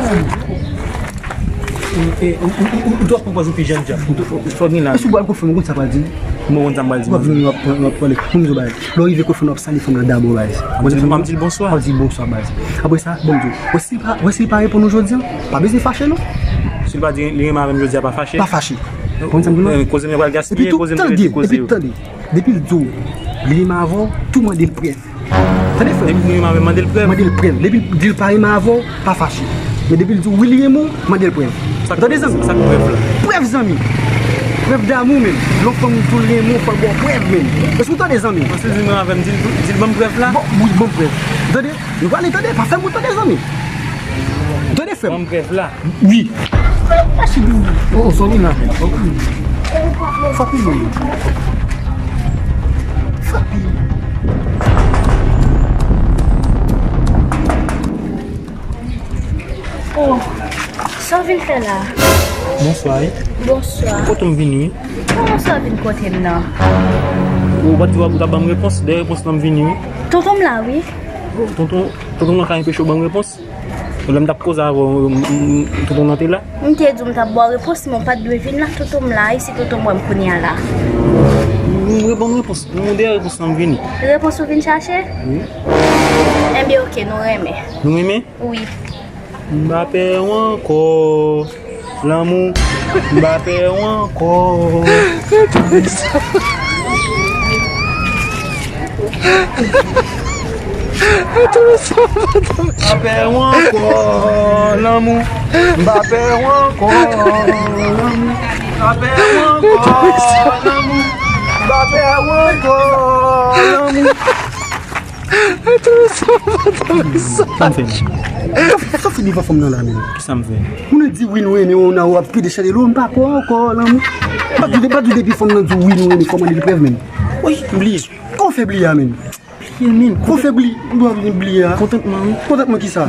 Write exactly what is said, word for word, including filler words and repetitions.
E, e, ou, ou, ou, ou dwe pran pòz ou pi jèn, Jack. Ou dwe, ou, fò gen laj. E si w pral kote fanm, ou konn sa pral di? Mwen konn sa m pral di. W ap vin, w ap, w ap pale. Pou m di w bagay. Lè w rive kote fanm nan, w ap salye fanm nan dabò, baz. W ap di l, w ap di l bonswa. W ap di l bonswa, baz. Apre sa, bon, m di w, wè si l pa, wè si l pa reponn ou jodi a, pa bezwen fache, non. Si l pa di li renmen avè m jodi a, pa fache. Pa fache. Ou konn sa m di w la? Koze m yo pral gaspiye, koze m yo rete koze yo. Epi tande, epi tande. Depi l di w li renmen avè w, tou mande l prèv. Tande, frè m. Depi l renmen avè m, mande l prèv. Mande l prèv. Depi l di l pa renmen avè w, pa fache. Men depi l di w wi, li renmen w, mande l prèv. Ou tande, zanmi? Sa k prèv la? Prèv, zanmi. Prèv damou, menm. Lè yon fanm di w l renmen w, fò l ba w prèv, menm. Èske w tande, zanmi? Bon, si l di l renmen avè m, di l, di l ban m prèv la. Bon, wi, ban m prèv. Ou tande? Nou prale, tande, pa fè m tande, zanmi. Ou tande, frè m? Ban m prèv la. Wi. Mache doudou. Oh, sòti la. Fapi. Fapi. Oh, sa w vin fè la? Bonswa, wi. Bonswa. Kote m vini, wi. Kòman sa w vin kote m nan? Ou pa t di w ap ban m repons, de repons lan m vini, wi. Tonton m la, wi. Oh, tonton, tonton m lan ka enpeche w ban m repons? Lè m t ap koze avè w, m, m, tonton nan te la? M te di w m t ap ba w repons, men w pa t dwe vin la, tonton m la, e si tonton m wè m kounye a la? M, m, ban m repons, m, dèyè repons lan m vini. Repons ou vin chache? Wi. Enben, oke, nou renmen. Nou renmen? Wi. M pa pè w ankò. Lanmou, m pa pè w ankò. M pa pè w ankò, lanmou. M pa pè w ankò, lanmou. M pa pè w ankò, lanmou. M pa pè w ankò, lanmou. Sa m fè menm? Sa w fè devan fanm nan la menm? Kisa m fè? Moun nan di wi nou renmen w, w ap pede chante lo, m pa pè w ankò, lanmou. Pa di, pa di depi fanm nan di w wi nou renmen, fò w mande l prèv menm. Wi, m bliye. Kòman w fè bliye a menm? Bliye menm. Kòman w fè bliye? M bliye a. Kontantman, wi. Kontantman kisa?